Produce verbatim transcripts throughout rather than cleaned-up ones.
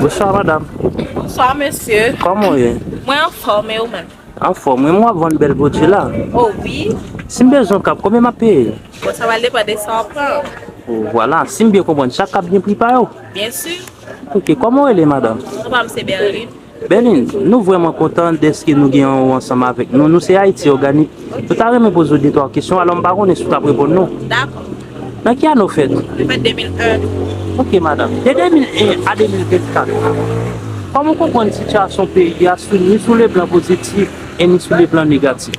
Bonswa, madanm. Bonswa, mesye. Kòman w ye? Mwen anfòm, e ou menm? Anfòm, wi, m wè w ap vann bèl pwodui la. Oh, wi. Si m bezwen w kab, konbyen m ap peye? Bon, sa va depann de sa w pran. Oh, vwala, si m byen konprann, chak kab gen pri pa yo. Byen si. Ok, kòman w rele, madanm? Non pa m se Berline. Berline, nou vrèman kontan dèske nou gen ou ansanm avèk nou. Nou se Ayiti Òganik. Nou ta renmen poze w de twa kesyon, alò m pa konnen si w t ap reponn nou. Dakò. Nan ki ane w fèt? Mwen fèt de mil en. Ok, madanm. De de mil en a de mil vennkat, kòman w konprann sitiyasyon peyi a sou, ni sou le plan pozitif e ni sou le plan negatif?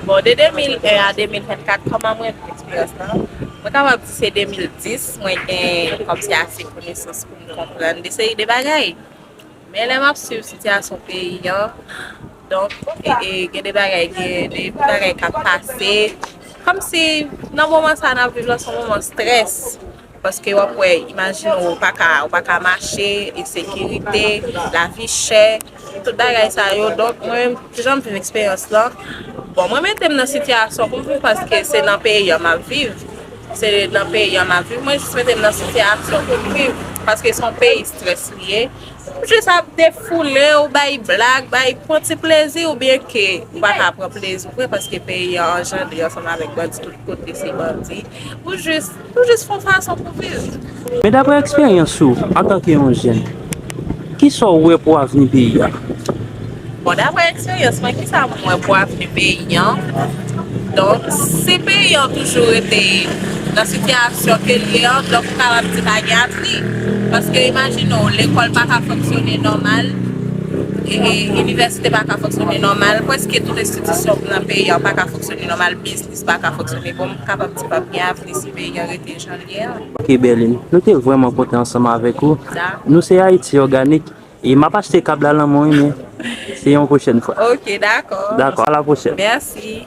Bon, de de mil en a de mil vennkat, kòman mwen viv eksperyans lan? Mwen kapab di se de mil dis, mwen gen kòmsi ase konesans pou m konprann de seri de bagay. Men lè m ap swiv sitiyasyon peyi an, donk, e, e, gen de bagay, gen de bagay k ap pase. Kòmsi nan moman sa n ap viv la, se yon moman strès. Paske w ap wè, imajine w, ou pa ka, ou pa ka mache, ensekirite, lavi chè, tout bagay sa yo. Donk, mwen, jan m viv eksperyans lan, bon, mwen mete m nan sitiyasyon pou m viv paske se nan peyi an m ap viv. Se nan peyi an m ap viv. Mwen jis mete m nan sitiyasyon pou m viv. Paske se yon peyi strès li ye. Ou jis ap defoule, ou bay blag, bay pran ti plezi, oubyen ke ou pa ka pran plezi vre paske peyi an anjandre ansanm avèk bandi, tout kote se bandi. Ou jis, ou jis fè yon fason pou viv. Men daprè eksperyans ou, antanke yon jèn, kisa w wè pou avni peyi a? Bon, daprè eksperyans mwen, kisa mwen wè pou avni peyi an? Donk, si peyi an toujou rete nan sitiyasyon ke l ye an, donk ou kapab di pa gen avni. Paske imajine w, lekòl pa ka fonksyone nòmal, e, e, inivèsite pa ka fonksyone nòmal, prèske tout enstitisyon nan peyi an pa ka fonksyone nòmal, biznis pa ka fonksyone. Bon, m kapab di p ap gen avni si peyi an rete jan l ye an. Ok, Berline, nou te vrèman kontan ansanm avèk ou. Dakò. Nou se Ayiti Òganik, e m ap achte kab la nan men w, men se yon pwochèn fwa. Ok, dakò. Dakò, a la pwochèn. Mèsi.